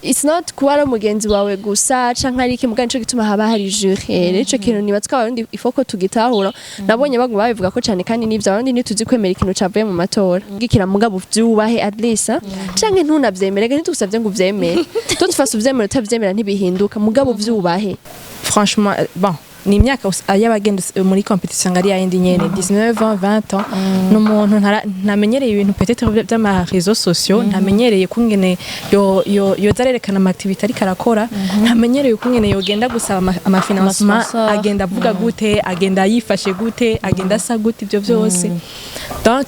It's not kuba ari umugenzi wawe gusa canke ari iki, mugabo nico gituma haba hari jury. Rero ico kintu nibaza ko Abarundi ifoko tugitahura. Nabonye baguma babivuga ko cane, kandi nivyo, Abarundi ntituzi kwemera ikintu cavuye mu matora. Gikira mugabo uvyubahe at least, canke ntunavyemere, ntitugusavye ngo uvyemere. Toute façon, uvyemere utavyemera ntibihinduka, mugabo uvyubahe. Franchement, bon, ni imyaka y'abagenda muri compétition ngo ari yayindi nyene, 19 ans, 20 ans, ni umuntu ntamenyereye ibintu peut-être vy'ama réseaux sociaux, ntamenyereye kungene yo yo yoza arerekana ama activité ariko arakora, ntamenyereye kungene yogenda gusaba ama financement, ama sponsor. Agenda avuga gute, agenda yifashe gute, agenda asa gute, ivyo vyose. Donc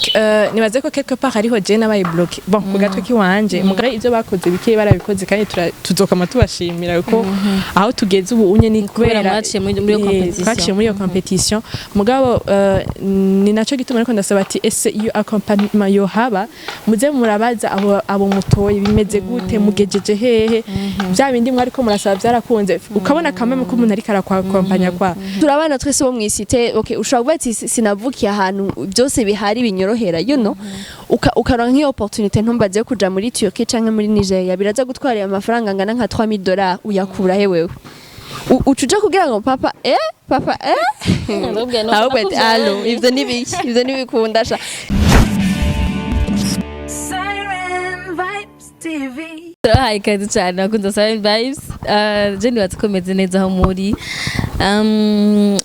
nibaze ko quelque part hariho je nabaye bloqué, bon, ku gatwe kiwanje. Mugabo ivyo bakoze bike barabikoze, kandi tuzokama tubashimira kuko aho tugeze ubu unye ni kubera mwaciye muri iyo compétition. Twaciye muri iyo compétition. Mugabo ni naco gituma ariko ndasaba ati: ese iyo accompagnement yo haba, muze murabaza abo mutoye, bimeze gute, mugejeje hehe, bya bindi mwariko murasaba byarakunze? Ukabona kamwe ko umuntu ariko arakwakompanya kwa Turabana twese bo mw'isite, okay, ushobora kuvuga ati: "Sinavukiye ahantu byose bihari binyorohera." Ukaronka nk'iyo opportunité, ntumbaze, yo kuja muri Turkey canke muri Nigeria, biraza gutwara amafaranga angana nka 3000 dollars, uyakura he wewe? Uca uja kugira ngo papa, papa, Ndakubwira, no, ahubwo ati: nakuvyaye. "Allo, ivyo nibiki? Ivyo ntibikunda sha." Siren Vibes TV. Turabahaye ikaze cyane bakunze Siren Vibes. Je nibatse ko meze neza aho muri.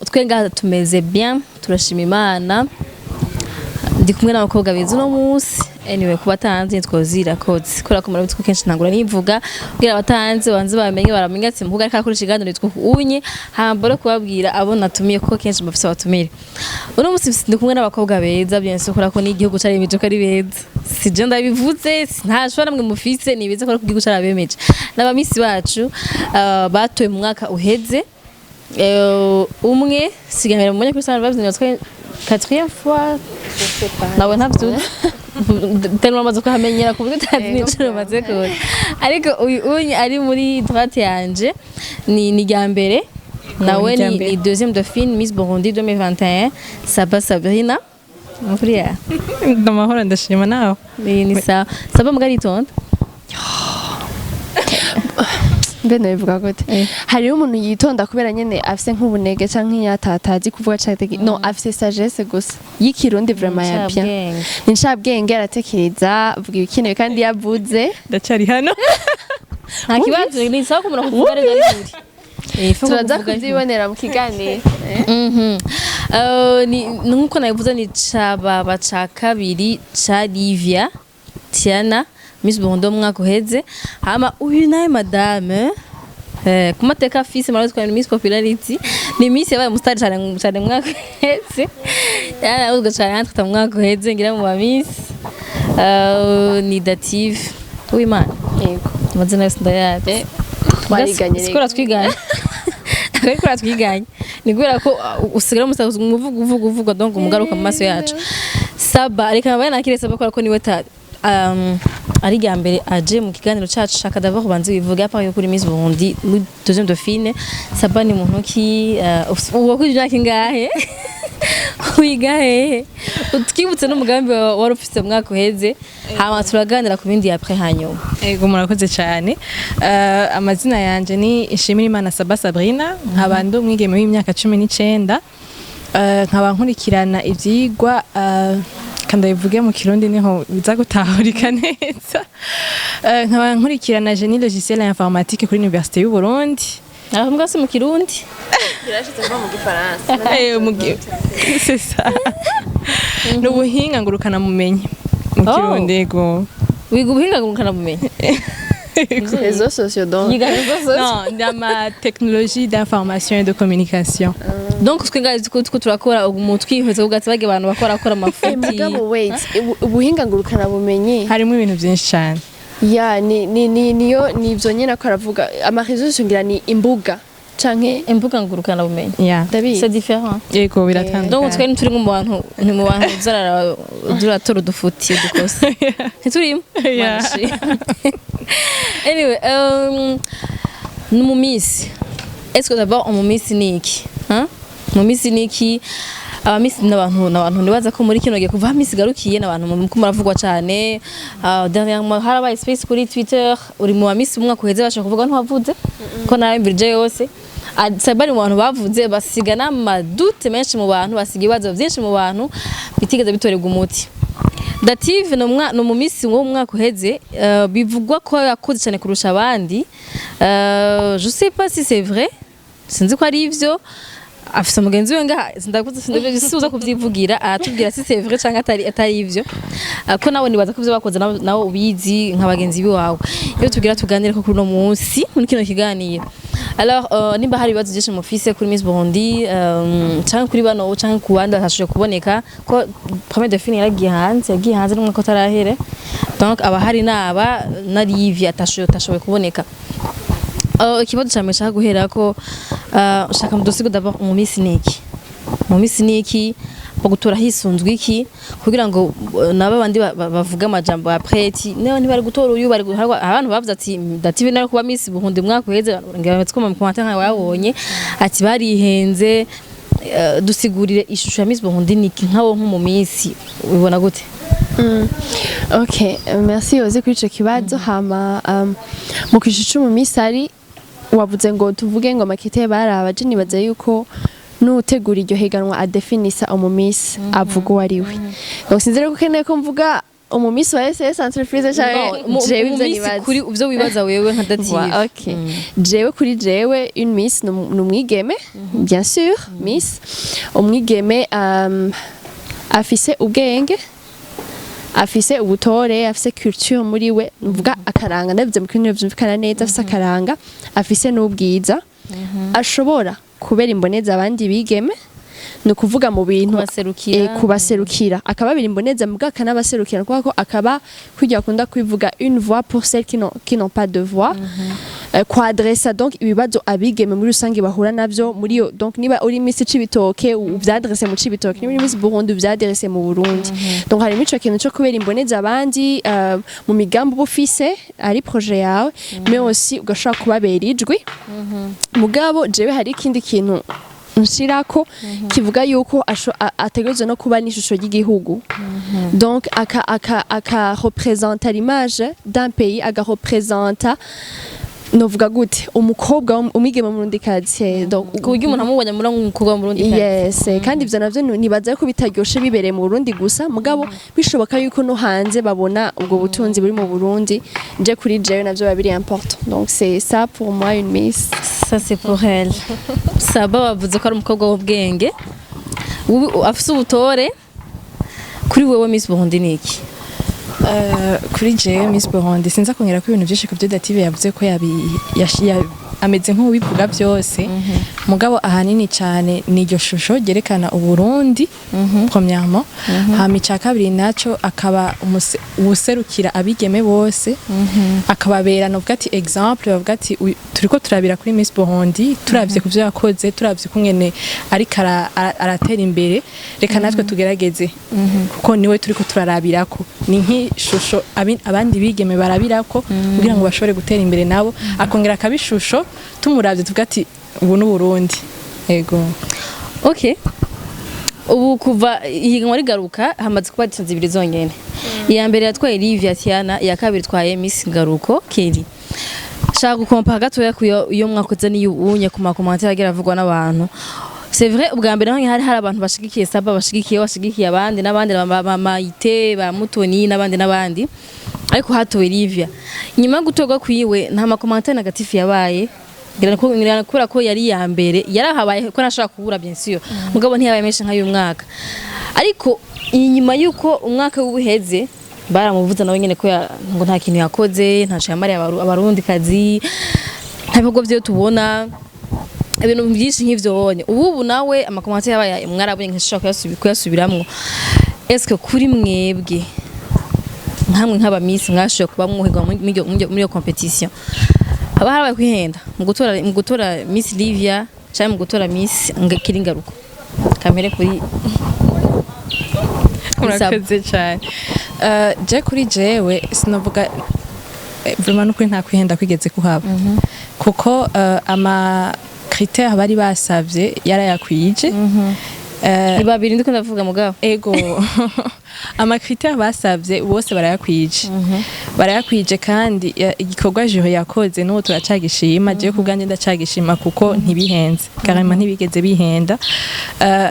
Twe ngaha tumeze bien, turashima Imana. Ndi kumwe n'abakobwa beza uno munsi. Anyway, kuba batanzi nitwa Kozi, kubera ko murabizi ko kenshi ntangura nivuga kugira abatanzi banze bamenye, baramenya ati mvuga ariko akoresha ikiganiro nitwa unye hambere kubabwira abo natumiye, kuko kenshi mbafise abatumire. Uno munsi ndi kumwe n'abakobwa beza, bien sûr, kubera ko n'igihugu caremeje ko ari beza. Si je ndabivuze, nta shobora namwe mufise, ni beza kubera ko igihugu carabemeje. N'aba miss bacu batoye mu mwaka uheze. Umwe sigamira mu kuri Siren Vibes, ni quatrième fois nawe, ntavyuzi tellement amaze kuhamenyera ku buryo utazi n'icuro maze kubona. Ariko uyu unye ari muri droite yanje ni rya mbere nawe, Ni irya ni mbere. Ni deuxième dauphine Miss Burundi 2021, Saba Sabrina Muriya. Ndamahoro, ndashima, nawe? Ni sawa. Saba mbwa aritonda. Mbe nabivuga gute? Hariho umuntu yitonda kubera nyene afise nk'ubunege canke yatatazi kuvuga canke no afise sagesse gusa y'ikirundi, vraiment ya bien. Incabwenge. Ni incabwenge, aratekereza, avuga ibikenewe kandi yavuze. Ndacyari hano. Nta kibazo, ni sawa ko umuntu akuvuga neza ari kuri. Turaza kuvyibonera mu kiganiro. Ni nkuko nabivuze, ni cababa ca kabiri ca Livia Tiana, Miss Burundi wo mu mwaka uheze. Hama uyu nawe madame, ku mateka afise, murabizi ko ni Miss Popularity, ni Miss yabaye umusitari cane cane mu mwaka uheze, yaravuzwe cane natwe mu mwaka uheze ngira mu ba Miss. Ni Dative Uwimana. Yego. Amazina yose ndayazi. Twariganye. Sikora twiganye, ntabwo ariko twiganye, ni kubera ko usigara umusaza umuvuga uvuga uvuga, donc umugaruka mu maso yacu. Saba reka nabaye nakire Saba kubera ko niwe ta ari rya mbere aje mu kiganiro cacu. Shaka d'abord ubanze wivuge à part yo kuri Miss Burundi muri deuxième dauphine. Saba ni muntu ki? Uba kuri imyaka ingahe? Wiga hehe? Utwibutse n'umugambi wawe wari ufise mu mwaka uheze, hama turaganira ku bindi après hanyuma. Ego, murakoze cyane. Amazina yanje ni Ishimira Saba Sabrina, nkaba ndi umwigeme w'imyaka 19. Nkaba nkurikirana ivyigwa, kandi bivuge mu Kirundi niho biza gutahurika neza. Nkaba nkurikirana génie logiciel et informatique kuri Université y'u Burundi. Aho mbwa si mu Kirundi. Birashitse kuva mu Gifaransa. C'est ça, ni ubuhinga ngurukana mumenyi mu Oh. Kirundi, yego. Wiga ubuhinga ngurukanabumenyi? Réseaux sociaux donc. Yiga réseaux sociaux. Non, dans technologie d'information et de communication. Donc twe ngaho tuko turakora ubu twihweza kugatsi bage abantu bakora akora amafuti. Mugabo wait, ubuhinga ngurukana bumenyi Harimo ibintu byinshi cyane. Ya, ni niyo, ni ivyo nyene ko aravuga, ama réseaux sociaux ngira ni imbuga canke Imbuga ngurukanabumenyi. Yeah. Ndabizi. C'est différent. Yego, biratandukanye. Donc twe ntituri mu bantu, ni mu bantu uzarara uratora udufuti dukosa, ntiturimo. Yeah. Anyway, ni mu miss, est-ce que d'abord mu miss ni iki, hein? Mu miss ni iki? Aba Miss n'abantu nibaza ko muri kino gihe kuva aho Miss igarukiye n'abantu muko muravugwa cyane. Dernièrement harabaye space kuri Twitter, uri mu ba Miss umwaka uheze bashaka kuvuga, ntiwavuze ko narayumvirije yose. Saba ari mu bantu bavuze basiga n'ama doutes menshi mu bantu, basiga ibibazo byinshi mu bantu bitigeze bitorerwa umuti. Dative ni umu Miss wo mu mwaka uheze, bivugwa ko yakoze cyane kurusha abandi. Je sais pas si c'est vrai, sinzi ko ari ivyo. Afise mugenzi we ngaha, sindakuze, sindabisuza kuvyivugira, aratubwira si c'est vrai canke atari ivyo. Ko nawe nibaza ko ivyo bakoze nawe ubizi nka bagenzi biwawe. Iyo tugira tuganire ko kuri uno munsi muri kino kiganiro. Alors, nimba hari ibibazo byinshi mufise kuri Miss Burundi, canke kuri bano canke ku bandi batashoboye kuboneka, ko première dauphine yaragiye hanze n'umwaka utarahere, donc abahari naba na Livia atashoboye kuboneka. Ikibazo cya mbere nshaka guhera ko nshaka mudusigo d'abord, mu Miss niki? Mu Miss niki? Bagutora hisunzwe iki kugira ngo nabo bandi bavuga amajambo après ati niba ntibari gutora uyu, bari guharwa? Abantu bavuze ati Dative nari kuba Miss Burundi mwaka uheze, ngira ngo mu commentaire nkawe wabonye ati barihenze. Dusigurire ishusho ya Miss Burundi niki, nkawo nko mu Miss ubibona gute? Ok, merci Oze kuri ico kibazo. Hama mu kwishusha mu Miss ari wavuze ngo tuvuge ngo ama critères baraba, je nibaza yuko n'utegura iryo higanwa adefinisa umu Miss, avuga uwo ari we. Donc sinzi rero ko ukeneye ko mvuga umu Miss wa SS Entreprise canke jewe mu ivyo Miss nibaza. Kuri ivyo wibaza wewe nka Dative. Ok. Jewe, kuri jewe, une Miss ni umwigeme, bien sûr, Miss umwigeme afise ubwenge, afise ubutore, afise culture muri we, nuvuga akaranga, ndabivuze mu kirundi vyumvikana neza, afise akaranga, afise n'ubwiza, ashobora kubera imboneza abandi bigeme, ni ukuvuga mu bintu Kubaserukira. Kubaserukira, akababira imboneza mbwa akanabaserukira, kubera ko akaba kujya akunda kwivuga une voix pour celles qui n'ont pas de voix, kwadresa donc ibibazo abigeme muri rusange bahura navyo muri yo. Donc niba uri Miss Cibitoke, uvyadresse mu Cibitoke, niba uri Miss Burundi, uvyadresse mu Burundi. Donc harimo ico kintu co kubera imboneza abandi mu migambi uba ufise, ari projet yawe, mais aussi ugashobora kubabera ijwi. Mugabo jewe hari ikindi kintu nshirako kivuga yuko ategerezwa no kuba n'ishusho ry'igihugu, donc aka représenta l'image d'un pays, aga représenta, novuga gute, umukobwa umwigeme w'umurundikazi. Donc ku buryo umuntu amubonye amubona nk'umukobwa w'umurundi. Yes, kandi ivyo navyo nibaza ko bitaryoshe bibereye mu Burundi gusa, mugabo bishoboka yuko no hanze babona ubwo butunzi buri mu Burundi. Nje kuri jewe navyo biba biri important. Donc c'est ça pour moi une Miss. Ça c'est pour elle. Saba bavuze ko ari umukobwa w'ubwenge, afise ubutore. Kuri wewe Miss Burundi ni iki? Kuri jewe Miss Burundi, sinza kongera ko ibintu byinshi ku byo Dative yavuze, ko yabi ameze nk'ubivuga byose. Mugabo ahanini cyane ni iryo shusho ryerekana Uburundi premièrement, hama icya kabiri naco akaba uwuserukira abigeme bose, akababera novuga ati exemple, bavuga ati turiko turabira kuri Miss Burundi, turavye ku byo yakoze, turavye kungene ariko aratera imbere, reka natwe tugerageze, kuko niwe turiko turarabirako, ni nk'ishusho abandi bigeme barabirako kugira ngo bashobore gutera imbere nabo. Akongera akaba ishusho, tumuravye tuvuga ati ubu ni Burundi. Ego. Okay, ubu kuva ihiganwa rigaruka hamaze kuba éditions zibiri zonyene. Iya mbere yatwaye Livia Tiana, iya kabiri twaye Miss Ngaruko Kelly. Shaka gukompara gatoya kuyo iyo mwakoze n'iyo unye ku ma commentaires agira avugwa n'abantu. C'est vrai, ubwa mbere naho hari abantu bashigikiye Saba, bashigikiye abandi n'abandi, ba Maite, ba Mutoni n'abandi n'abandi, ariko hatowe Livia. Nyuma yo gutorwa kwiwe nta ma commentaires négatifs yabaye, ngira kubera ko yari iya mbere yarahabaye, ko nashobora kubura bien sûr, mugabo ntiyabaye menshi nk'ayu mwaka. Ariko inyuma yuko umwaka w'ubuheze baramuvuze nawe nyene ko ngo nta kintu yakoze, ntaco yamariye abarundi kazi, nta bikorwa vyo tubona, ibintu byinshi nk'ivyo wonye. Ubu nawe ama commentaires yabaye mwarabonye, nkashobora kuyasubiramwo. Est-ce que kuri mwebwe nkamwe nk'aba Miss mwashoboye kuba mwoherwa muri iyo compétition, haba harabaye kwihenda mu gutora Miss Livia cyangwa mu gutora Miss Kiringaruko? Kamere kuri Saba. Murakoze cyane. Je kuri jewe sinavuga vraiment nukuri nta kwihenda kwigeze kuhaba, kuko ama critères bari basavye yarayakwije. Ni babiri ndiko ndavuga mugabo. Ego, ama critères basavye bose barayakwije, barayakwije. Kandi igikorwa jury yakoze n'ubu turacagishima. Jewe ku bwanjye ndacagishima kuko ntibihenze karema, ntibigeze bihenda.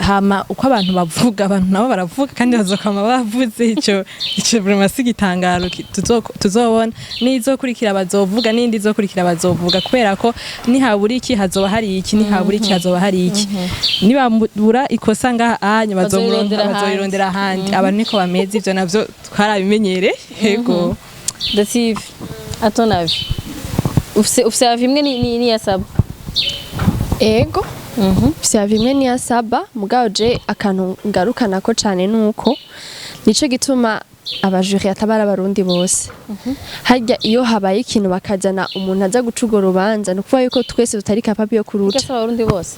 Hama uko abantu bavuga, abantu nabo baravuga kandi bazokama bavuze. Ico vraiment si igitangaro tuzobona n'izokurikira bazovuga, n'indi izokurikira bazovuga, kubera ko nihabura iki hazoba hari iki, nihabura iki hazoba hari iki, nibabura ikosa ngaha anya bazoyirondera ahandi. Bazoyirondera ahandi. Abantu niko bameze, ivyo navyo twarabimenyereye, yego. Dative, à ton avis, ufise avis imwe ni ya Saba? Ego, vya bimwe niya Saba. Mugabo je akantu ngarukanako cane nuko nico gituma aba jury atabara abarundi bose. Harya iyo habaye ikintu bakazana umuntu aza guca urwo rubanza, ni ukuvuga yuko twese tutari capable yo kuruca. Ugasa abarundi bose?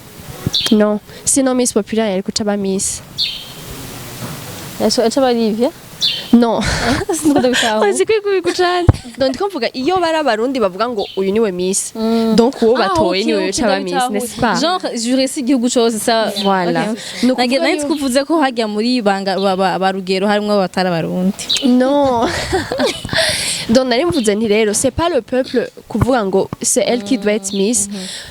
No, sinon Miss Populaire yari guca aba Miss. Yaca barivya. No. Ndabitaho. Uzi kwikubika cane. Donc ndiko mvuga iyo bari abarundi bavuga ngo uyu niwe Miss, donc uwo batoye niwe uca aba Miss, n'est-ce pas? Genre jury si igihugu cose ça. Voilà. Ni ukuvuga Nage nari kuvuze ko hajya muri banga ba rugero harimwo abatari abarundi. Non. Donc nari mvuze nti rero c'est pas le peuple kuvuga ngo c'est elle qui doit être Miss.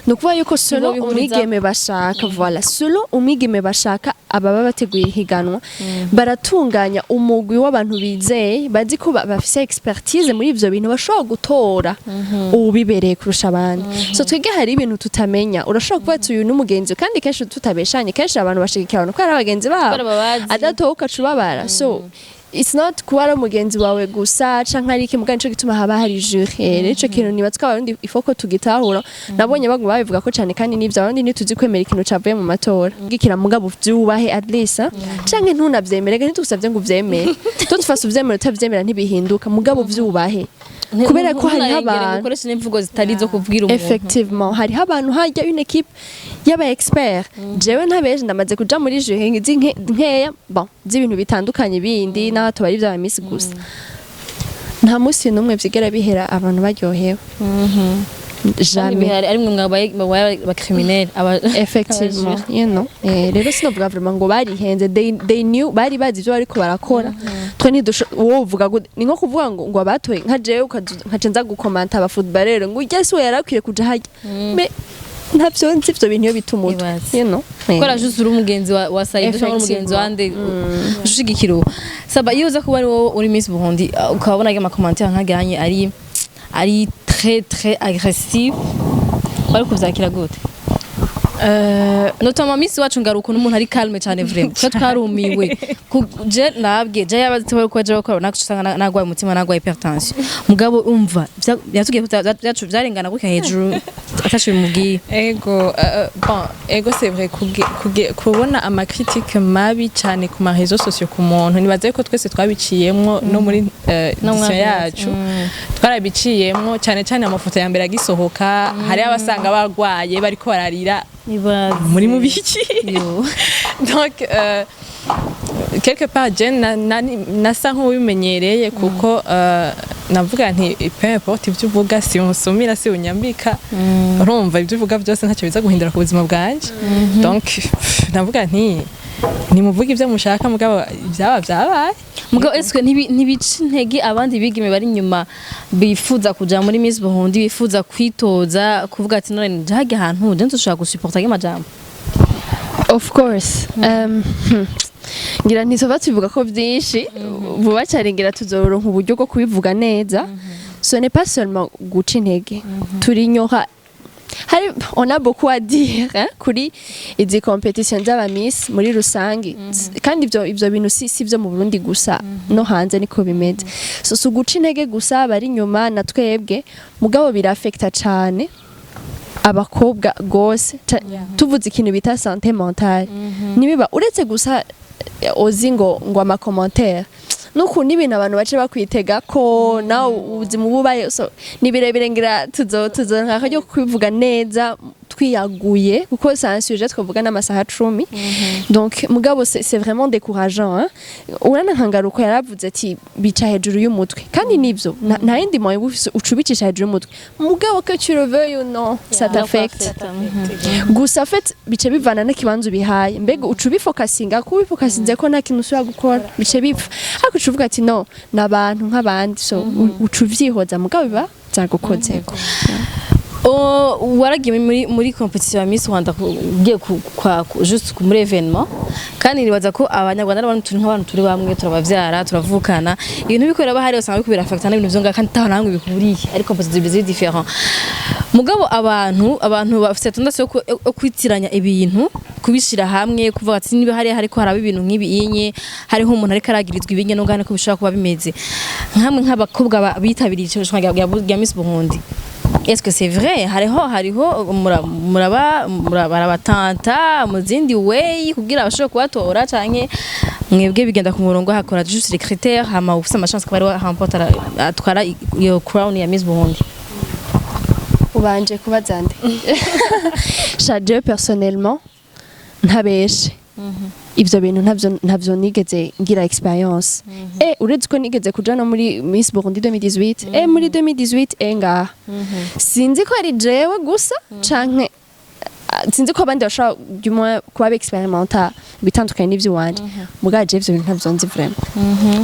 Ni ukuvuga yuko selon bihuriza. umwigeme bashaka, voilà, selon umwigeme bashaka, ababa bateguye ihiganwa baratunganya umugwi w'abantu bizeye, bazi ko bafise expertise muri ivyo bintu, bashobora gutora uwubibereye kurusha abandi. So twebwe hari ibintu tutamenya. Urashobora kuvuga ati uyu n'umugenzi, kandi kenshi tutabeshanye, kenshi abantu bashigikira abantu kubera ari abagenzi babo. Kubera babazi. Adatowe ukaca ubabara. So it's not kuba ari umugenzi wawe gusa canke ari iki, mugabo nico gituma haba hari jury. Rero ico kintu nibaza ko abarundi il faut ko tugitahura. Nabonye baguma babivuga ko cane kandi nivyo, abarundi ntituzi kwemera ikintu cavuye mu matora. Gikira mugabo uvyubahe at least, canke ntunavyemere, ntitugusavye ngo uvyemere. Tutufase uvyemere utavyemera ntibihinduka, mugabo uvyubahe kubera ko hariho abantu ukoresha n'imvugo zitari zo kubwira umuntu. Effectivement, hariho abantu hajya une équipe y'aba expert. Jewe ntabeje, ndamaze kuja muri jury nkeya, bon, z'ibintu bitandukanye bindi n'aho tubari ivy'aba Miss gusa, nta musi n'umwe vyigera bihera abantu baryohewe. Kandi Jamais. bihari ari mwe mwabaye ba criminel aba. Effectivement. Rero sinovuga vraiment ngo barihenze. They knew, bari bazi ivyo bariko barakora. Twe ntidusho wowe uvuga ni nko kuvuga ngo abatoye nka jewe nkaca nza gukomanta aba footballeur ngo urya si we yarakwiye kuja harya, mais ntavyo nzi ivyo bintu iyo bita umutwe. Ibaze. Kora juste uri umugenzi wa Said cyangwa uri umugenzi wande ushigikira uwo Saba. Iyo uza kuba ari wowe uri Miss Burundi, ukabona ama commentaire nk'aganye ari très très agressif, wari kuvyakira gute? Notamment Miss wacu ngaruka n'umuntu ari calme cyane, vraiment twe twarumiwe. Je nabwiye je yabaze ko je bakora naco usanga nagwaye umutima, nagwaye hypertension, mugabo umva yatubwiye ko byacu byarengana gutya hejuru ataco bimubwiye. Ego, bon, ego, c'est vrai, kubona ama critique mabi cyane ku ma réseaux sociaux ku muntu, nibaze ko twese twabiciyemwo no muri No édition mwaka yacu twarabiciyemwo, cyane cyane amafoto ya mbere agisohoka, hari abasanga bagwaye bariko bararira Ibaze. muri mu biki. Yo. Donc quelque part je nasa nk'ubimenyereye kuko navuga nti peu importe ibyo uvuga, si unsumira si unyambika, urumva ibyo uvuga byose ntacyo biza guhindura ku buzima bwanje. Donc pff, navuga nti nimuvuge ibyo mushaka, mugabo ibyaba byabaye. Mugabo eske ntibica intege abandi bigeme bari inyuma bifuza kuja muri Miss Burundi, bifuza kwitoza, kuvuga ati none njage ahantu je nzoshobora gusuporta amajambo? Of course. Ngira ntitova tubivuga ko byinshi vuba cyane, ngira tuzoronka uburyo bwo kubivuga neza. Ce n'est pas seulement guca intege, turinyoha hari, on a beaucoup à dire, hein, kuri izi competition z'aba Miss muri rusange. Kandi ivyo bintu si byo mu Burundi gusa, no hanze niko bimeze. So si uguca intege gusa bari inyuma na twebwe, mugabo birafekta cane abakobwa gose. Tuvuze ikintu bita santé mentale, nibiba uretse gusa ozi ngo ama commentaire nukuntu ibintu abantu bace bakwitega ko nawe ubuzima bubaye. So ni birebire, ngira tuzo nka ryo kubivuga neza. twiyaguye, kuko c'est un sujet twavuga n'amasaha 10. Donc mugabo c'est vraiment décourageant, hein. Urana nkangaruko yaravuze ati bica hejuru y'umutwe, kandi nivyo, nta yindi moyen uba ufise, uca ubicisha hejuru y'umutwe. Mugabo que tu le veuilles ou non, ça t'affecte. Gusa en fait bice bivana n'ikibanza ubihaye. Mbega uca ubifokasinga, kuba ubifokasinze ko nta kintu usubira gukora, bice bipfa. Ariko uca uvuga ati no, ni abantu nk'abandi, so uca uvyihoza, mugabo biba vyagukozeko. Oh, waragiye muri competition ya Miss Rwanda, ugiye juste muri événement, kandi nibaza ko Abanyarwanda n'abantu turi nk'abantu, turi bamwe, turabavyara, turavukana. Ibintu bikorera bahari usanga biriko birafacta n'ibintu vyo ngaha, kandi taho namwe bihuriye, ari competition zibiri différent. Mugabo abantu bafite tendance yo kwitiranya ibintu, kubishira hamwe, kuvuga ati niba hari hariko haraba ibintu nk'ibi inye, hariho umuntu ariko aragirizwa ibinye no ngane ko bishobora kuba bimeze nkamwe nk'abakobwa bitabiriye ico rushanwa rya Miss Burundi. Est-ce que c'est vrai, hariho muraba barabatanta mu zindi way kugira bashobore kubatora, canke mwebwe bigenda ku murongo, hakora juste les critères, hama ufise ama chance kuba ari remporte, atwara iyo crown ya Miss Burundi? Ubanje kubaza nde? Sha, jewe personnellement, ntabeshe, ivyo bintu ntavyo nigeze ngira expérience. Uretse ko nigeze kuja no muri Miss Burundi 2018, muri 2018, ngaha sinzi ko ari jewe gusa canke sinzi ko abandi bashobora du moins kuba experimenta bitandukanye n'ivy'iwanje. Mugabo jewe ivyo bintu ntavyo nzi vraiment.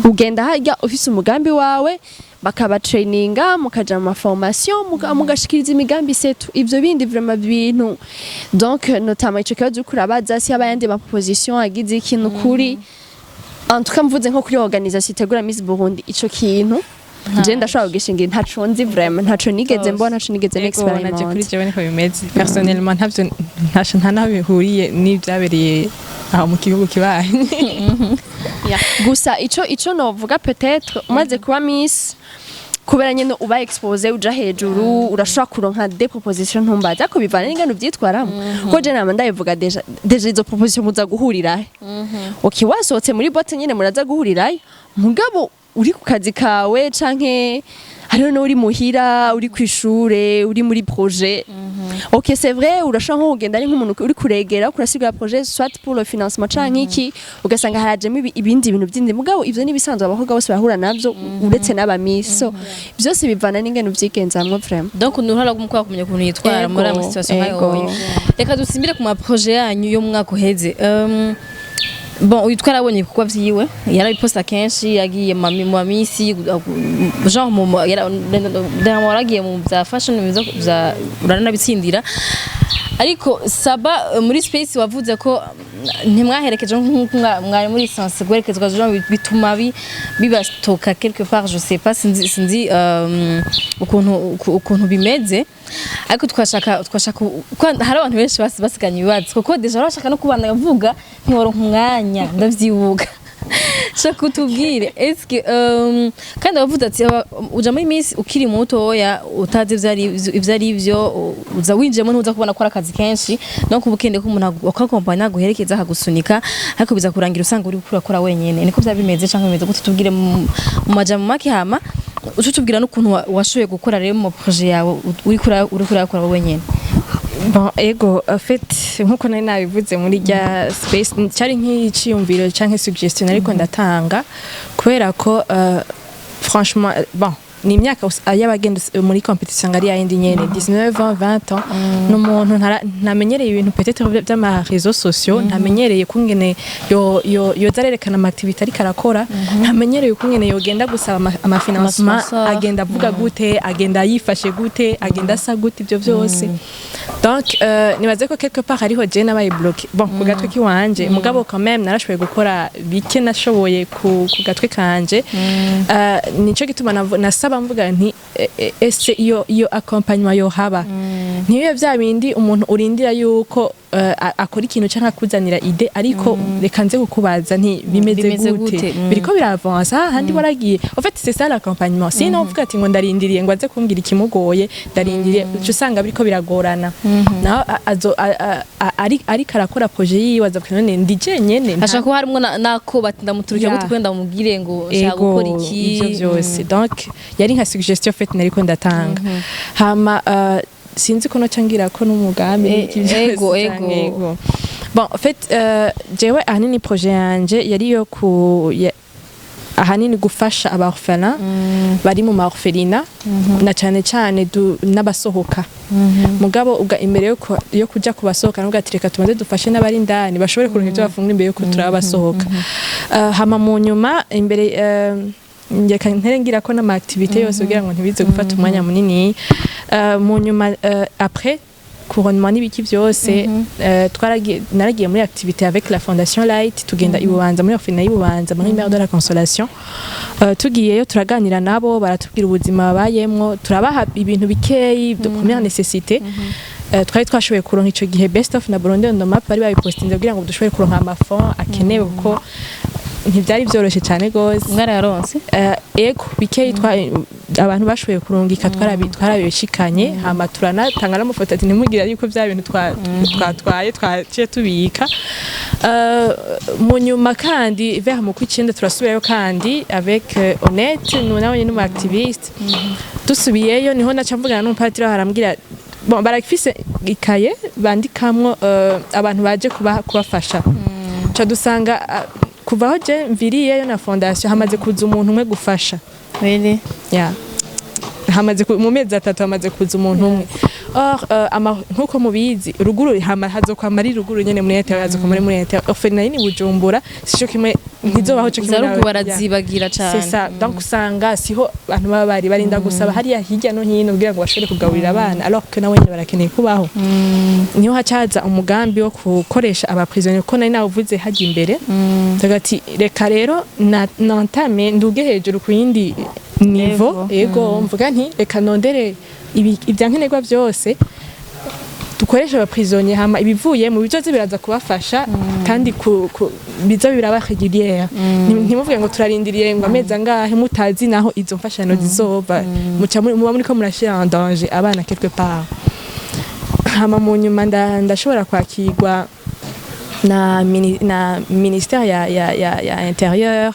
Ugenda harya ufise umugambi wawe, bakabatraininga, mukaja mu maformation, mugashikiriza imigambi, setu. Ivyo bindi vraiment bintu, donc notamment ico kibazo uriko urabaza, si haba yandi ma proposition agize ikintu kuri, en tout cas mvuze nko kuri organisation itegura Miss Burundi, ico kintu je ndashobora kugishingira ntaco nzi vraiment, ntaco nigeze mbona, ntaco nigeze Ego, naje kuri n'experimente. Jewe niko bimeze personnellement, ntavyo nta naho bihuriye n'ivyabereye aho mu gihugu kibanyi. Gusa ico novuga, peut-être umaze kuba Miss, kubera nyene uba exposé, uja hejuru, urashobora kuronka des propositions, ntumbaza ariko bivana n'ingene uvyitwaramo, kuko je nama ndabivuga, déjà izo proposition muza guhurirahe? Okay, wasohotse muri boîte nyene muraza guhurirayo, mugabo uri ku kazi kawe canke hariho n'uri muhira, uri kw'ishure, uri muri projet, ok, c'est vrai, urashobora nko kugenda ari nk'umuntu uri kuregera, kurasigura projet, soit pour le financement canke iki, ugasanga harajemo ibindi bintu byindi. Mugabo ivyo ni ibisanzwe, abakobwa bose barahura navyo, uretse n'aba miss. So byose bivana n'ingene uvyigenzamwo vraiment. Donc ni uruhara rw'umukobwa kumenya ukuntu yitwara muri aya situation nk'ayo. Reka dusimbire ku ma projet yanyu yo mu mwaka uheze. Bon, uyu twarabonye ibikorwa vyiwe, yarabiposta kenshi, yagiye mu ma miss, genre yaragiye mu bya fashion, mu bya uranabitsindira. Ariko Saba, muri space wavuze ko ntimwaherekeje nk'uko mwari muri censé guherekezwa, genre bituma bibatoka quelque part, je sais pas, sinzi ukuntu bimeze. Ariko twashaka ko hari abantu benshi basiganye ibibazo, kuko déjà bashaka no kubana bavuga ntiworonka umwanya, ndavyibuka. Shaka utubwire, eske kandi wavuze ati uja muri Miss ukiri mutoya, utazi ivyo ari vyo, uza winjiyemo, ntuza kubona ko ari akazi kenshi, no kuba ukeneye ko umuntu akakompanya, aguherekeza, akagusunika, ariko biza kurangira usanga uri kurakora wenyene. Niko vyaba bimeze canke bimeze gute? Tubwire mu majambo make, hama uce utubwira n'ukuntu washoboye gukora rero mu projet yawe uriko urakora wenyene. Bon, ego, en fait nkuko nari nabivuze muri rya space, cyari nk'iciyumviro canke suggestion ariko ndatanga, kubera ko franchement, bon, ni imyaka y'abagenda muri competition ngari yayindi nyene, 19 ans, 20 ans, ni umuntu ntamenyereye ibintu peut-être vy'ama réseaux sociaux, ntamenyereye kungene yo yo yoza arerekana ama activité ariko arakora, ntamenyereye kungene yogenda gusaba ama financement, ama sponsor. Agenda avuga gute, agenda yifashe gute, agenda asa gute, ibyo byose. Donc nibaze ko quelque part hariho je nabaye bloqué, bon, ku gatwe kiwanje. Mugabo quand même narashoboye gukora bike nashoboye ku gatwe kanje. Nico gituma nasaba mvuga nti ese iyo accompagnement yo haba, ntibibe vya bindi umuntu urindira yuko akora ikintu canke akuzanira idée, ariko reka nze kukubaza nti bimeze Bimeze gute, gute? Biriko biravansa ahandi waragiye. En fait c'est ça l'accompagnement. Sinon uvuga ati ngo ndarindiriye ngo aze kumbwira ikimugoye, ndarindiriye, uca usanga biriko biragorana. Naho ariko arakora projet yiwe, azavuga none ndi jenyene Hashobora kuba harimwo nako bati ndamuturukira gute kugira ndamubwire ngo nshaka Ego, gukora iki. Ivyo vyose. Donc yari nka suggestion fait nariko ndatanga. Hama Sinzi ko noca ngira ko n'umugambi n'iki vyose canke ego. Bon, en fait, jewe ahanini projet yanje yari yo ku ahanini gufasha aba orphelins bari mu ma orphelinat, na cane cane n'abasohoka. Mugabo ubwa imbere yo kuja kubasohoka, nuvuga ati reka tubanze dufashe n'abari indani bashobore kuronka ivyo bafungura imbere yuko turaba basohoka. Hama mu nyuma imbere, reka ntere ngira ko n'ama activité yose kugira ngo ntibize gufata umwanya munini. Mu nyuma, après couronnement n'ibiki byose, twaragiye, naragiye muri activité avec la Fondation Light, tugenda i Bubanza, muri orphelinat y'i Bubanza, muri Mère de la Consolation. Tugiyeyo turaganira nabo, baratubwira ubuzima babayemwo, turabaha ibintu bikeyi de première nécessité. Twari twashoboye kuronka ico gihe Best of na Burundi on the Map bari babipostinze kugira ngo dushobore kuronka ama fonds akenewe, kuko ntivyari vyoroshe cane gose. Mwarayaronse? Ego, bikeyi abantu bashoboye kurungika twarabishikanye, hama turanatanga n'amafoto ati ntimugira yuko vya bintu twatwaye twaciye tubika. Mu nyuma kandi vers mu kw'icenda turasubirayo kandi avec Honnête, nawe nyene n'umu activiste. Dusubiyeyo niho naca mvugana n'umupadiri aho, arambwira bon, barafise ikaye bandikamwo abantu baje kubafasha. Ca dusanga kuva aho je mviriyeyo na fondation hamaze kuza umuntu umwe gufasha. Really? Yeah. Hamaze mu mezi 3 hamaze kuza umuntu umwe. Or nkuko mubizi, ruguru hama hazokwama ari ruguru nyene, muri leta hazokwama ari muri leta. Orphelinat ni Bujumbura sico kimwe, ntizobaho co kimwe. Za ruguru barazibagira C'est cane. ça. Donc usanga siho abantu baba bari barinda gusaba hariya hirya no hino kugira ngo bashobore kugaburira abana, alors que nawe nyene barakeneye kubaho. Niho hacaza umugambi wo gukoresha aba prisonniers, kuko nari nawuvuze hajya imbere. Ndavuga ati reka rero nantame nduge hejuru ku yindi niveau. Ego, mvuga nti reka nondere ibyankenerwa byose, dukoresha aba prisonniers, hama ibivuye mu bizoze biraza kubafasha kandi biza biraba régulière. Ntimuvuge ngo turarindiriye ngo amezi angahe mutazi naho izo mfashanyo zizova, muca muba muriko murashira en danger abana quelque part. Hama mu nyuma ndashobora kwakirwa na ministère ya intérieur,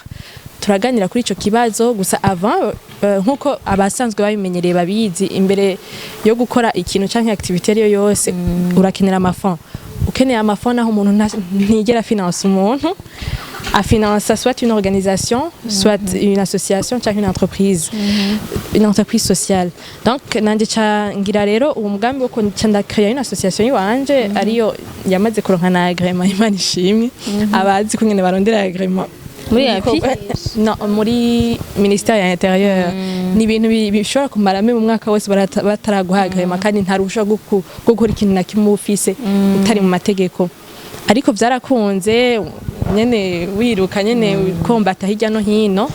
turaganira kuri ico kibazo. Gusa avant, nkuko abasanzwe babimenyereye babizi, imbere yo gukora ikintu canke activité ariyo yose urakenera ama fonds. Ukeneye ama fonds, naho umuntu ntigera finance, umuntu afinansa soit une organisation, soit une association canke une entreprise, une entreprise sociale. Donc nanje ca ngira rero uwo mugambi wo ca ndakreya une association yiwanje, ariyo yamaze kuronka na agrément, Imana ishimwe. Abazi kungene barondera agrément Muri API? No, muri ministère ya intérieur. Ni ibintu bishobora kumara mu mwaka wose bataraguha agrément, kandi nta ruhusha rwo gukora ikintu na kimwe ufise utari mu mategeko. Ariko vyarakunze nyene, wiruka nyene kombata hirya no hino.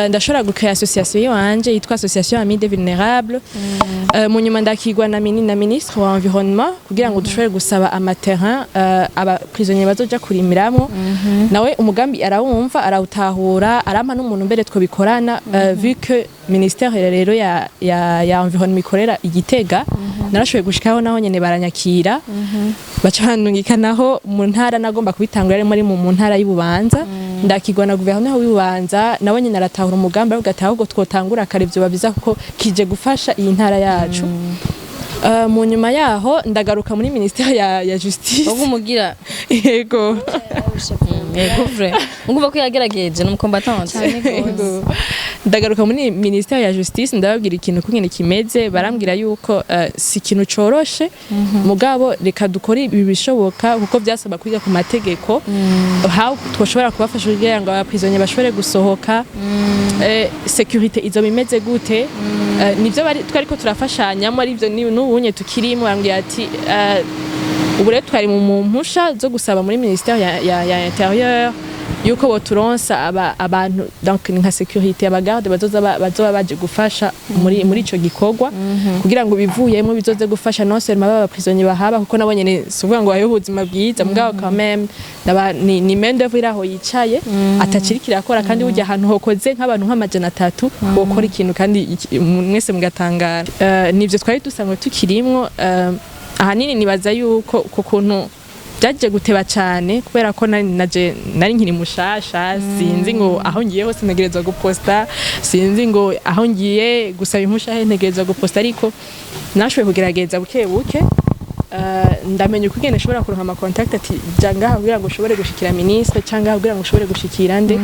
Ndashobora gukrea association yiwanje yitwa Association Amis des Vulnérables. Mu nyuma ndakigwa na ministre wa environnement kugira ngo dushobore gusaba ama terrain aba prisonniers bazoja kurimiramwo. Nawe umugambi arawumva, arawutahura, arampa n'umuntu mbere twobikorana. Vu que ministère rero ya environnement ikorera igitega, narashoboye gushikaho, naho nyene baranyakira, baca bandungika naho mu ntara nagomba kubitangura, ari muri mu ntara y'Ububanza. Ndakigwa na gouverneur w'Ububanza, nawe nyene aratahura umugambi, aravuga ati ahubwo twotangura kare vyoba biza, kuko kije gufasha iyi ntara yacu. Mu nyuma yaho ndagaruka muri ministère ya justice. Ubwo umugira Yego. Yego, vrai, ngumva ko yagerageje n'umu combattante. Yego. Ndagaruka muri ministère ya justice, ndababwira ikintu kungene kimeze, barambwira yuko si ikintu coroshe, mugabo reka dukore ibi bishoboka, kuko vyasaba kwiga ku mategeko how twoshobora kubafasha kugira ngo aba prisonniers bashobore gusohoka, sécurité izo bimeze gute. Nivyo twariko turafashanyamo, arivyo n'ubunye tukirimo. Barambwira ati ubu rero twari mu mpusha zo gusaba muri ministère ya intérieur yuko boturonsa abantu, donc ni nka sécurité, aba garde bazoza bazoba baje gufasha muri ico gikorwa, kugira ngo bivuyemo bizoze gufasha non seulement baba prisonniers bahaba, kuko nabo nyene si ukuvuga ngo babeho ubuzima bwiza, mugabo quand même ni main d'œuvre iri aho yicaye atacirika irakora. Kandi burya ahantu hokoze nk'abantu nk'300 bokora ikintu kandi mwese mugatangara. Nivyo twari dusanzwe tukirimwo. Ahanini nibaza yuko ku kuntu Byagiye guteba cyane kubera ko nari naje nari nkiri mushasha, sinzi ngo aho ngiye hose ntegerezwa guposta, sinzi ngo aho ngiye gusaba impusha he ntegerezwa guposta, ariko nashoboye kugerageza buke buke. Ndamenya uko ingene nshobora kuronka ama contact, ati ja ngaha kugira ngo ushobore gushikira ministre, cyangwa ngaha kugira ngo ushobore gushikira nde.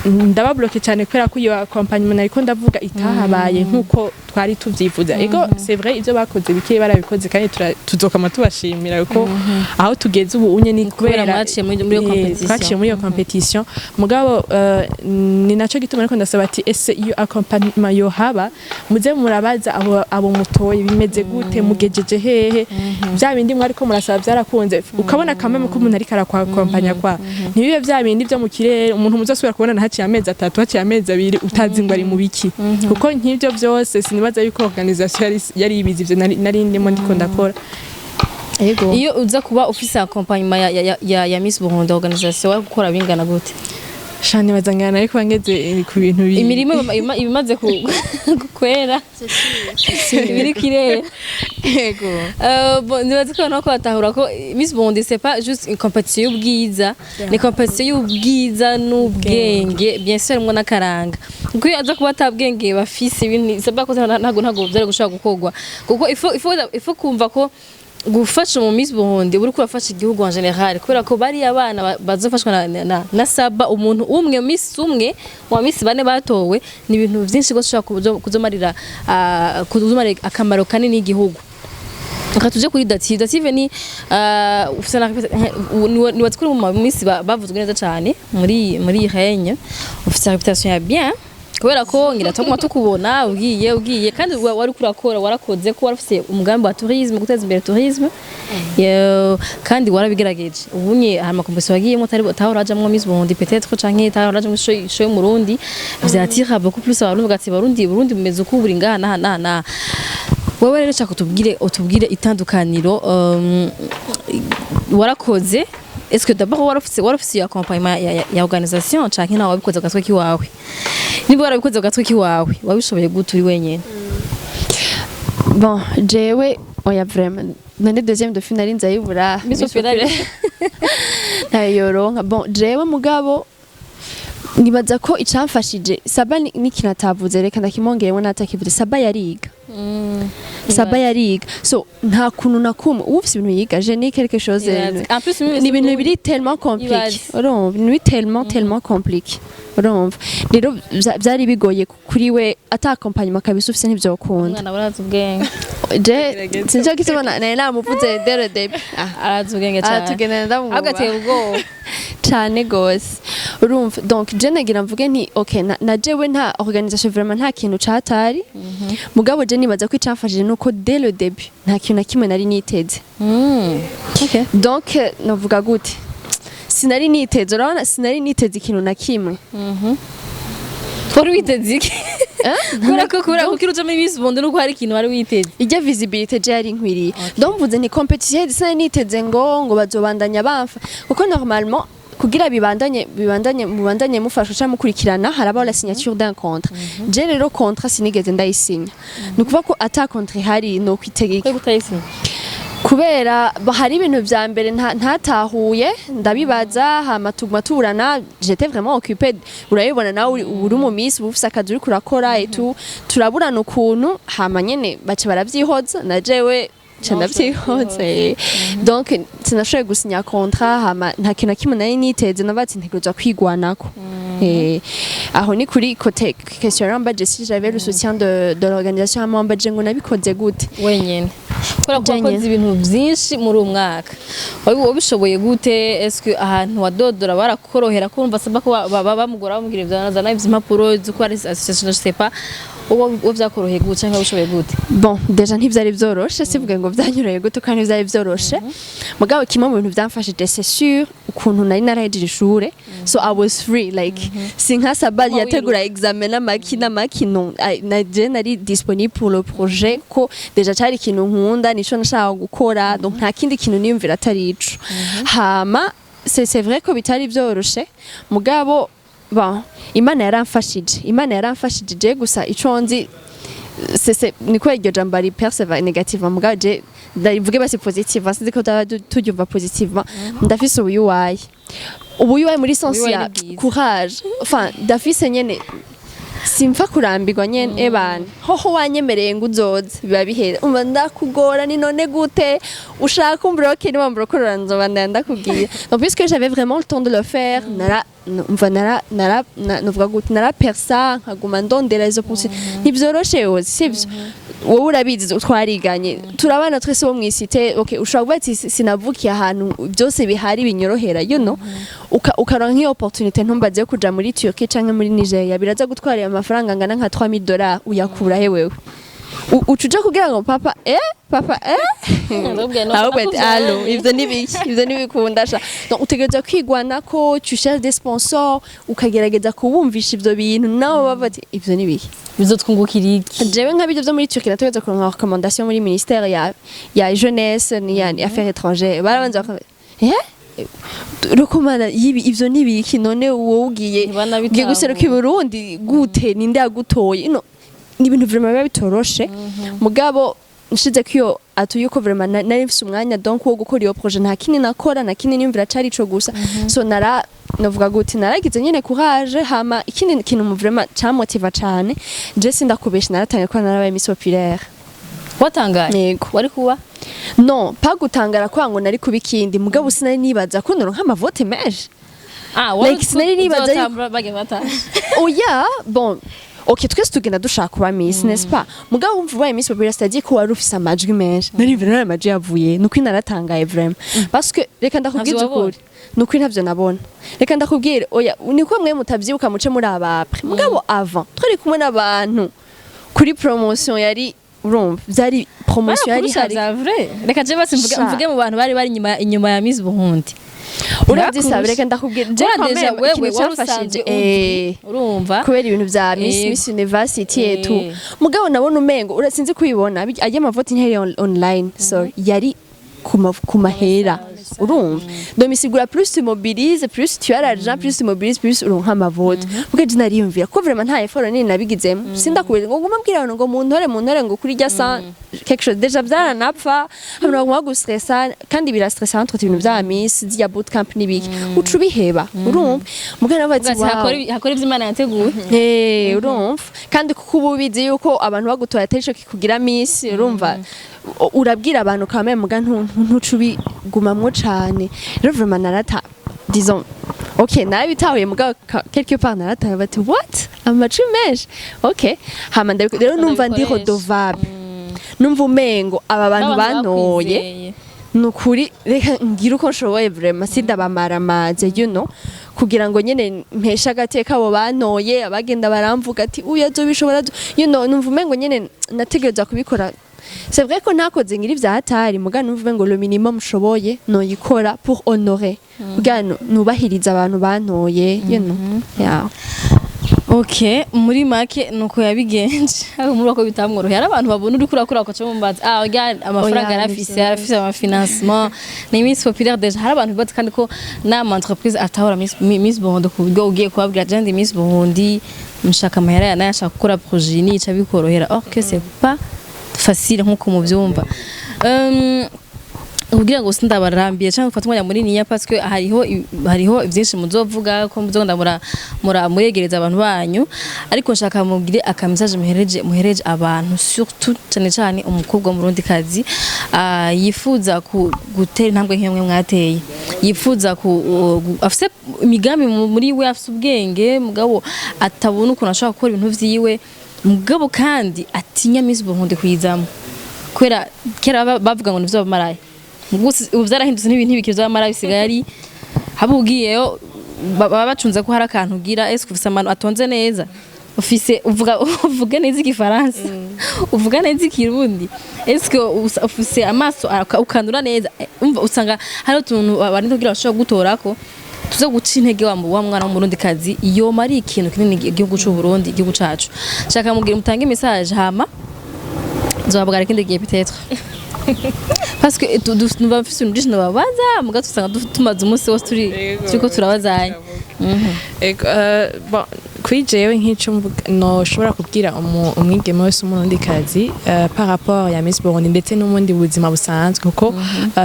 Ndaba bloqué cyane kubera ko iyo accompagnement nariko ndavuga itahabaye nkuko twari tuvyifuza. Ego, c'est vrai, ivyo bakoze bike barabikoze, kandi tuzokama tubashimira kuko aho tugeze ubu unye ni kubera kubera mwaciye muri iyo competition. Twaciye muri iyo competition. Mugabo ni naco gituma ariko ndasaba ati ese iyo accompagnement yohaba, muze murabaza abo mutoye bimeze gute, mugejeje hehe, bya bindi mwariko murasaba byarakunze, ukabona kamwe ko umuntu ariko arakwakompanya kwa ntibibe bya bindi byo mu kirere, umuntu muzosubira kubona haciye amezi 3, haciye amezi 2, utazi ngo ari mu biki. Kuko nk'ibyo byose sinibaza yuko organisation yari ibizi ivyo nari ndimo ndiko ndakora. Ego. Iyo uza kuba ufise accompagnement ya Miss Burundi organisation, wari gukora bingana gute? Shane bazangana ariko bangeze ku bintu Imirimo ibimaze kwera, ibiri kirera. Ego. Bon, nibaza ko abantu ko batahura ko Miss Burundi c'est pas juste une compétition y'ubwiza, ni compétition y'ubwiza n'ubwenge, bien sûr harimwo n'akaranga, kuko iyo aza kuba atabwenge bafise ibintu c'est pas ko ntago vyari gushobora gukorwa, kuko il faut kumva ko gufasha mu Miss Burundi uri kurafasha igihugu en général, kubera ko bari abana bazofashwa na Saba, umuntu umwe, Miss umwe wa Miss bane batowe, ni ibintu vyinshi gose ushobora kuzomarira akamaro kanini igihugu. Reka tuje kuri Dative. Dative ni ufise na ni watsikuri mu Miss bavuzwe neza cyane muri iyi règne, ufise réputation ya bien, kubera ko ngira tuguma tukubona ugiye kandi wari kurakora, warakoze ko wari ufise umugambi wa tourisme, guteza imbere tourisme. Kandi warabigerageje. Ubunye hari ama compétition wagiyemo utari utahora wajamwo, Miss Burundi peut-être, canke utahora wajamwo show yo mu Burundi, vyatira beaucoup plus abarundi, bagati Burundi bumeze uko buri ngaha naha naha naha. Wewe rero shaka utubwire itandukaniro warakoze. Est-ce que d'abord warufise iyo accompagnement ya organisation, canke nawe wabikoze ku gatwe kiwawe? Niba warabikoze ku gatwe kiwawe, wabishoboye gute uri wenyene? Bon, jewe oya, vraiment none deuxième dauphine nari nzayibura? Miss Populaire. Ntayoronka. Bon, jewe mugabo nibaza ko icamfashije Saba n'ikintu atavuze, reka ndakimwongeremo n'atakivuze. Saba yariga, Saba yariga, so nta kuntu na kumwe uba ufise ibintu yiga, je ni quelque chose. Ibaze. En plus, Ni ibintu biri tellement compliqué. Ibaze. Urumva, ni tellement compliqué. Urumva rero vyari bigoye kuri we, ata accompagnement kabisa ufise ntivyokunda. Umwana arazi ubwenge. Je sinjo kituma nari namuvuze dès le début. Ah, arazi ubwenge cyane. Tugendana ndamwubaha. Ahubwo ateye ubwoba. Cane gose. Urumva, donc je nagira mvuge nti okay, na jewe nta organisation vraiment, nta kintu catari. Mugabo je nibaza ko icamfashije nuko dès le début nta kintu na kimwe nari niteze. Donc novuga gute, sinari niteze, urabona, sinari niteze ikintu na kimwe. Wari witeze iki? Kubera ko kugira uje muri Miss Burundi nuko hari ikintu wari witeze. Ijya visibilité je yari nkwiriye. Donc mvuze ni compétition, sinari niteze ngo bazobandanya bamfa, kuko normalement kugira bibandanye mubandanye mufasha cyangwa mukurikirana, harabaho la signature d'un contrat. Je rero contrat sinigeze ndayisinya, ni ukuvuga ko ata contrat ihari no kwitegeka. Kwe kutayisinya? Kubera hari ibintu vya mbere ntatahuye, ndabibaza, hama tuguma tuburana. J'étais vraiment occupée, urabibona nawe, uri mu miss, uba ufise akazi uriko urakora et tout. Turaburana ukuntu, hama nyene baca baravyihoza, na jewe ca ndavyihoza. Donc sinashoboye gusinya contrat, hama nta kintu na kimwe nari niteze, navuga ati ntegerezwa kwigwanako. Aho ni kuri côté question yambaje si j'avais le soutien de l'organisation, hama wambaje ngo nabikoze gute. Wenyene, kubera ko Jenyene. wakoze ibintu byinshi muri uwo mwaka, wabishoboye gute? Eske ahantu wadodora barakorohera? Kumva saba ko bamugora bamubwira ibyo zana ibyo impapuro z'uko ari association, je sais pas, wowe vyakoroheye gute cyangwa wabishoboye gute? Bon, déjà ntivyari vyoroshe, sivuge ngo vyanyoroheye gute, kandi ntivyari vyoroshe. Mugabo kimwe mu bintu vyamfashije, c'est sûr, ukuntu nari narahejeje ishure, so I was free, like si nka Sabal Kuma yategura examen n'amaki n'amaki. Non, na je nari disponible pour le projet, ko déjà cari ikintu nkunda, nico nashaka gukora, donc nta kindi kintu niyumvira atari ico. Hama c'est vrai ko bitari vyoroshe, mugabo bon, Imana yaramfashije, Imana yaramfashije. Je gusa ico nzi Niko iryo jambo ari percevoir négativement, mugabo je ndabivuge basi positivement, sinzi ko tuba turyumva positivement. Ndafise ubuyuwayi, ubuyuwayi muri sens Ubuyuwayi ya ni bwiza. courage, enfin ndafise nyene, simfa kurambirwa nyene. Ebana hoho wanyemereye ngo uzoze, biba bihera. Umva, ndakugora ni none gute ushaka umbroke, niba mbrokorora nzoba ndakubwira. Donc puisque j'avais vraiment le temps de le faire, nara umva nara novuga gute, nara persa nkaguma ndondera izo opportunité. Ntivyoroshe yoze, sivyo? Wowe urabizi, twariganye, turabana twese bo mw'isite. Okay, ushobora kuvuga ati sinavukiye ahantu byose bihari binyorohera, ukaronka nk'iyo opportunité. Ntumbaze yo kuja muri Turquie canke muri Nigeria, biraza gutwara amafaranga angana nka $3000. Uyakura he wewe? Uca uja kugira ngo papa, papa, ahubwo ati: "Allo, ivyo ni biki? Ivyo ntibikunda sha." Donc utegerezwa kwigwanako, tu cherches des sponsors, ukagerageza kubumvisha ivyo bintu, nabo bava ati: "Ivyo ni biki?" Bizotwungukira iki? Jewe nka bijya vyo muri Turquie, nategerezwa kuronka recommandation muri ministère ya jeunesse ni ya affaires étrangères. Barabanza bakavuga: "Eh, recommanda yibi, ivyo ni biki? None wowe ugiye Ntibanabitahura. ugiye guseruka i Burundi gute? Ninde yagutoye?" No ni ibintu vraiment biba bitoroshe, mugabo nshize ko iyo atu yuko vraiment nari mfise umwanya donc wo gukora iyo projet, nta kindi nakora, nta kindi niyumvira, cari ico gusa. So nara novuga gute, naragize nyene courage. Hama ikindi kintu mu vraiment camotiva cane, je sindakubesha, naratangiye ko narabaye Miss Populaire. Watangaye? Yego. Wari kuba Non, pas gutangara kwa ngo nari kuba ikindi, mugabo sinari nibaza ko noronka amavote menshi. Ah, Like, sinari nibaza yuko- bagiye batashe. Oya, bon, ok, twese tugenda dushaka kuba Miss, n'est-ce pas? Mugabo wumva ubaye Miss Populaire, c'est-à-dire ko wari ufise amajwi menshi. Nari vraiment amajwi yavuye nukuri, naratangaye vraiment, parce que reka ndakubwiza Ntavyo wabonye? ukuri, nukuri ntavyo nabona. Reka ndakubwire, oya, niko mwe mutavyibuka, muce muri aba après, mugabo avant twari kumwe n'abantu kuri promotion, yari, urumva, vyari promotion yari Barakurusha. hari. Vya vrai, reka je basi mvuge Sha. mvuge mu bantu bari inyuma ya Miss Burundi. Uravye sabe, reka ndakubwira, je Kubera quand déjà même wewe ikintu wari camfashije usanzwe uzwi, urumva, kubera ibintu vya Miss Miss University et tout. Mugabo nabona umengo urasinzi kubibona, ajya amavote ntiyari online, sorry, yari ku mahera, urumva. Donc bisigura plus tu mobilises, plus tu as l'argent, plus tu mobilises, plus uronka amavote. Mugabo je nariyumvira ko vraiment nta effort nini nabigizemo. Sindakubwira ngo nguma mbwira abantu ngo muntore, muntore, ngo kuri rya sa quelque chose, déjà vyaranapfa, abantu baguma bagustressa, kandi birastressa entre ibintu vya Miss, zirya bootcamp n'ibiki, uca ubiheba, urumva. Mugabo nawe ati Uvuga ati, wow. Hakora ivyo Imana yateguye. Urumva, kandi kuko uba ubizi yuko abantu bagutoye atari ico kikugira Miss, urumva, urabwira abantu quand même, muga ntuca ubigumamwo cane. Rero vraiment narata, disons, ok, narabitahuye, mugabo quelque part narataye bati: "What, amajwi menshi?" Ok, hama rero numva ndi Ndabikoresha. redevable, numva umengo aba bantu bantoye, bakwizeye. Nukuri reka ngire uko nshoboye vraiment, sindabamaramaze, kugira ngo nyene mpeshe agateka abo bantoye, abagenda baramvuga ati: "Uyu azobishobora," numva umengo nyene nategerezwa kubikora. C'est vrai ko ntakoze ngira ivya hatari, muga numva umengo le minimum nshoboye noyikora pour honorer, kugira nubahirize abantu bantoye, yeah. Ok, muri make nuko yabigenje, ariko muri ko bitamworoheye. Hari abantu babona uriko urakora bakaca bambaza: "Ah, oya, amafaranga Oya, yarafise, nivyo. yarafise amafinancement, ni Miss Populaire déjà." Hari abantu bibaza kandi ko n'ama entreprise atahora Miss Burundi, ku buryo ugiye kubabwira: "Je ndi Miss Burundi, nshaka amahera ya naya, nshaka gukora projet," nica bikorohera. Or que c'est pas facile nkuko muvyumva. Kugira ngo sindabarambiye cyangwa gufata umwanya munini ya, parce que hariho byinshi muzovuga ko muzogenda mura muregereza abantu banyu, ariko nshaka mugire aka message muhereje abantu, surtout cyane cyane umukobwa w'umurundi kazi yifuza gutera intambwe nk'imwe mwateye, yifuza ku afise imigambi muri we, afise ubwenge, mugabo atabona ukuntu ashobora gukora ibintu vyiwe, mugabo kandi atinya Miss Burundi kuyizamo kubera kera bavuga ngo nivyo bamaraye. Gusa ubu vyarahindutse, n'ibintu ntibikiri vy'abamaraye, bisigaye ari haba ugiyeyo baba bacunze ko hari akantu ugira: ese ufise amano atonze neza, ufise uvuga neza igifaransa, uvuga neza ikirundi, eske ufise amaso ukanura neza? Umva, usanga hari utuntu barinda kugira bashobora gutorako tuza guca intege wa mwana w'umurundi kazi yoma ari ikintu kinini igihugu c'u Burundi, igihugu cacu. Shaka mugira mutange message, hama nzobabwira ikindi gihe peut-être, parce que numva mfise ibintu byinshi nababaza, muga tusanga tumaze umunsi wose turi Yego, turiko turabazanya. Ego, bon, Kuri jewe, nk'ico noshobora kubwira umwigeme wese w'umurundikazi par rapport ya Miss Burundi ndetse n'ubundi buzima busanzwe, kuko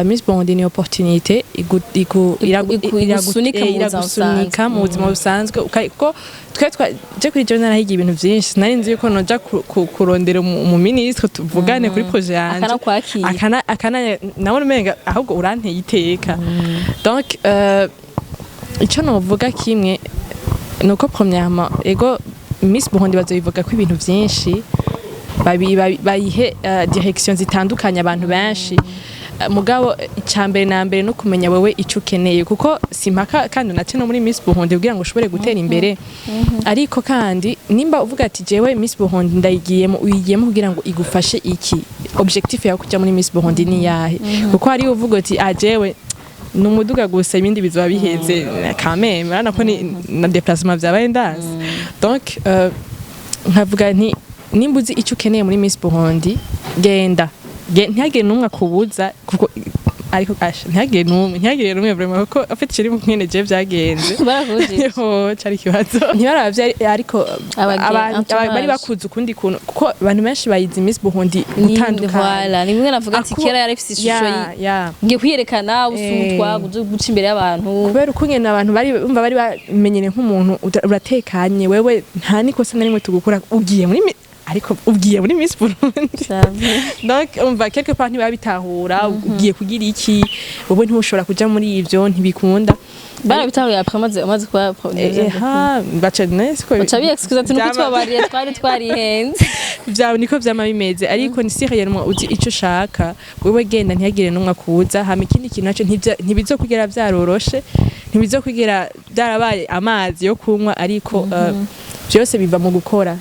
Miss Burundi ni opportunité Igusunika mu buzima. Iragusunika mu buzima busanzwe, kuko twe je kuri jewe narahigiye ibintu vyinshi. Nari nzi yuko noja kurondera umu ministre tuvugane kuri projet yanje. Akanakwakira. Akana nabona umenga ahubwo uranteye iteka. Donc ico novuga kimwe nuko, premièrement, ego, Miss Burundi bazobivuga ko ibintu vyinshi, bayihe direction zitandukanye abantu benshi. Mugabo icambere na mbere no kumenya wewe ico ukeneye, kuko simpaka kandi unace no muri Miss Burundi kugira ngo ushobore gutera imbere. Ariko kandi nimba uvuga ati jewe Miss Burundi ndayigiyemo, uyigiyemo kugira ngo igufashe iki? Objectif yawe kuja muri Miss Burundi ni yahe? Kuko hari uvuga ati ah, jewe ni umuduga gusa, ibindi bizoba biheze. Quand même urabona ko ni na déplacement vyabaye ndanse. Donc nkavuga nti nimba uzi icyo ukeneye muri Miss Burundi, genda. Ntihagire n'umwe akubuza, kuko ariko asha ntihagire n'umwe vraiment, kuko en fait kiri mu mwene je vyagenze. Barakubujije? Yo, cari ikibazo, ntibaravye ariko entourage. Bari bakuze ukundi kuntu, kuko abantu benshi bayizi Miss Burundi gutandukana. Voilà, ni bimwe navuga ati kera yari ifise ishusho ngiye kwiyerekana usutwa guca imbere y'abantu. Kubera ukungene abantu bari bumva, bari bamenyere nk'umuntu uratekanye, wewe nta nikosa na rimwe tugukura, ugiye muri ariko ugiye muri Miss Burundi. Donc umva, quelque part ntibabitahura, ugiye kugira iki? Wowe ntushobora kuja muri ivyo, ntibikunda. Barabitahuye après umaze kuba Ha, baca nese ko baca bi-excuse ati nuko twabariye twari twarihenze. Vyawe niko vyama bimeze. Ariko ni si réellement uzi ico ushaka, wewe genda, ntihagire n'umwe akubuza. Hama ikindi kintu naco, ntibizokugera vyaroroshe, ntibizokugera byarabaye amazi yo kunywa, ariko vyose biva mu gukora.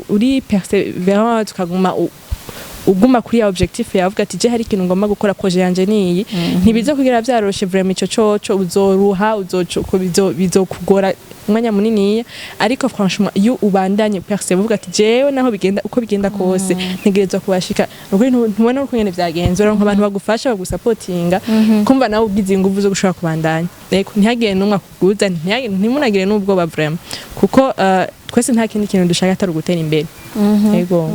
Uri persévérant, tukaguma uguma kuri ya objectif yawe, uvuga ati je hari ikintu ngomba gukora, projet yanje niyi. Ntibizokugera vyaroroshe vraiment, ico coco uzoruha, uzoco bizokugora umwanya muniniya, ariko franchement iyo ubandanye persévère, uvuga ati jewe naho bigenda uko bigenda kose ntegerezwa kubashika. Ukuri ntubona uko nyene vyagenze, uraronka abantu bagufasha, bagusapotinga, kumva nawe ugize inguvu zo gushobora kubandanya. Eko, ntihagire n'umwe akuguza, ntimunagire n'ubwoba vraiment, kuko twese nta kindi kintu dushaka atari ugutera imbere. Ego.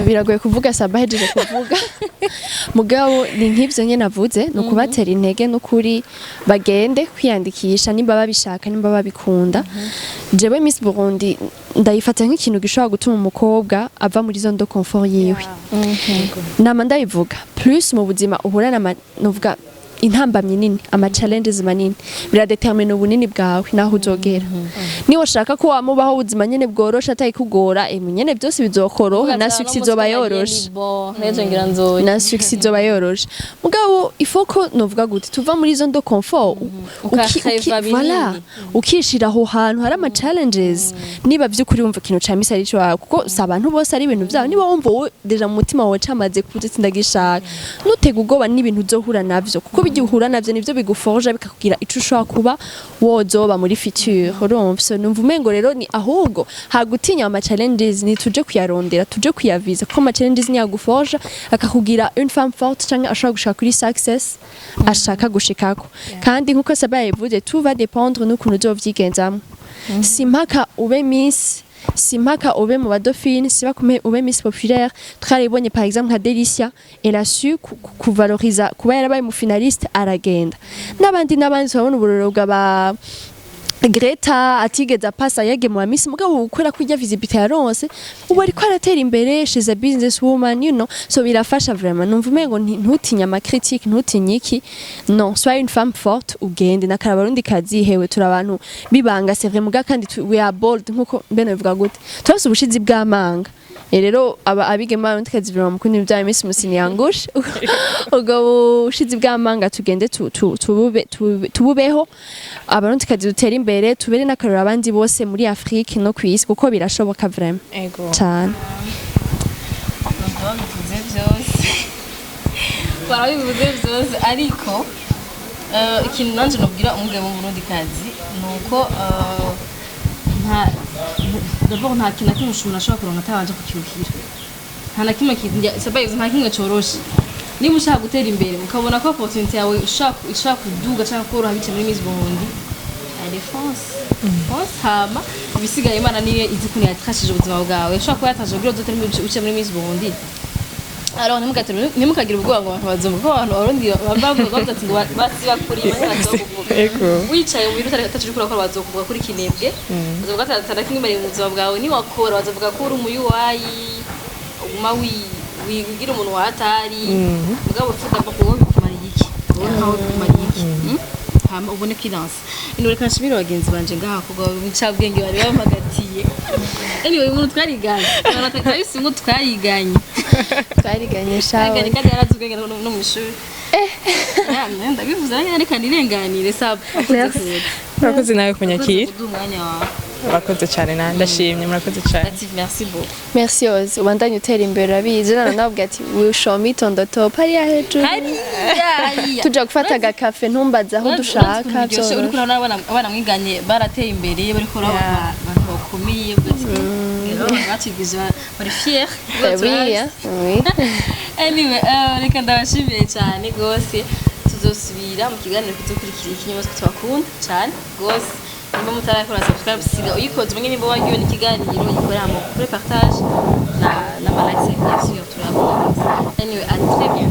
Biragoye kuvuga Saba ahejeje kuvuga, mugabo ni nk'ivyo nyene avuze, ni ukubatera intege n'ukuri bagende kwiyandikisha nimba babishaka, nimba babikunda. Jewe Miss Burundi ndayifata nk'ikintu gishobora gutuma umukobwa ava muri zone de confort yiwe. Nama ndayivuga, plus mu buzima uhura na novuga intambamyi nini, ama challenges manini, biradetermina ubunini bwawe naho uzogera. Niba ushaka ko wamubaho ubuzima nyene bworoshe atayikugora, emwe nyene byose bizokoroha, na succès izoba yoroshe. Nejo ngira nzoya. Na succès izoba yoroshe. Mugabo il faut ko novuga gute, tuva muri zone de confort, Ukareva binini. Voilà, ukishira aho hantu hari ama challenges, niba vy'ukuri wumva ikintu ca Miss ari ico wawe, kuko si abantu bose ari ibintu vyabo. Niba wumva wowe déjà mu mutima wawe camaze kuza ati ndagishaka, ntutege ubwoba n'ibintu uzohura navyo, kuko bijya uhura navyo nivyo biguforja, bikakugira ico ushobora kuba wozoba muri future. Urumva? So numva umengo rero ni ahubwo hagutinya ama challenges, ni tuje kuyarondera, tuje kuyaviza, kuko ama challenges ni yaguforja akakugira une femme forte canke ashobora gushika kuri success ashaka gushikako. Kandi nkuko Saba yabivuze, tout va dépendre n'ukuntu uzovyigenzamwo. Si mpaka ube Miss, si mpaka ube mu badauphine, si mpaka ube Miss Populaire. Twaribonye par exemple nka Delicia, elle a su kuvaloriza kuba yarabaye mu finaliste, aragenda n'abandi n'abandi. Turabona uburoro bw'aba Greta atigeze apasa yagiye mu Miss, mugabo gukora kurya visibility yaronse, ubu ariko aratera imbere, she's a business woman. So birafasha vraiment. Numva umengo ntutinye ama critique, ntutinye iki, non, sois une femme forte, ugende nakara. Abarundi kazi hewe, turi abantu bibanga, c'est vrai, muga kandi we are bold, nkuko mbene bivuga gute, turafise ubushizi bw'amanga. Rero aba abigeme b'abarundi kazi vraiment mukunda ibya Miss musiniangushe ubwo bushizi bw'amanga, tugende tububeho, abarundi kazi dutere imbere, tubere n'akarorero abandi bose muri Afrique no kw'isi, kuko birashoboka vraiment. Ego. Cyane. Babivuze byose, barabivuze byose, ariko ikintu nanje nobwira umugabo w'umurundi kazi ni uko nta d'abord nta kintu na kimwe umuntu ashobora kuronka atabanje kukiruhira. Nta na kimwe sabaye, nta kimwe coroshe. Niba ushaka gutera imbere, ukabona ko opportunity yawe ushaka kuduga cyangwa koroha biciye muri Miss Burundi, Allez, fonce, fonce. Hama ibisigaye Imana niyo izi ukuntu yatrashije ubuzima bwawe. Ushobora kuba yatrashije kugira uzotere uce muri Miss Burundi. Alors ntimukagire ubwoba ngo abantu bazumva ko abantu Abarundi bavuga, bavuga ati ngo basiba kuri bazokuvuga. Wicaye mu biro atacu uriko urakora, bazokuvuga kuri kinebwe, bazovuga ati atana kimwe bari mu buzima bwawe. Niwakora, bazovuga ko uri umuyuwayi, uguma wigira umuntu watari. Mugabo ufata wowe bikumariye iki? Wowe nkawe bikumariye iki? Hama ubone kwidansa ino. Reka nshimire bagenzi banje ngaha kuko incabwenge bari bampagatiye. Anyway, umuntu twariganye, turabise ngo twariganye. Twariganye shawe. Twariganye kandi yarazi ubwenge no mu ishuri. Ndabivuze nanjye, reka nirenganire. Saba. Merci. Murakoze nawe kunyakira. Kuduha umwanya wawe. Murakoze cyane, nawe ndashimye, murakoze cyane. Latif, merci beaucoup. Merci Ozi, ubandanye utera imbere. Urabizi, nana nababwira ati "We shall meet on the top", hariya hejuru. Hariya. Tuja gufata agakafe, ntumbaze aho dushaka. Uriko Byoroshe. urabona abana mwiganye barateye imbere, bariko urabona abantu bakomeye, uvuga ati "Rero abantu batwigije bari fier." Oui, hein, oui. Anyway, reka ndabashimiye cyane gose. Tuzosubira mu kiganiro kizokurikira ikinyoma. Tubakunda cyane gose. Nimba mutarakora subscribe, siga uyikoze umwe. Nimba wagiwe n'ikiganiro, yikore, hama kuri partage na ma likes, bien sûr. Turabakunda. Anyway, à très bientôt.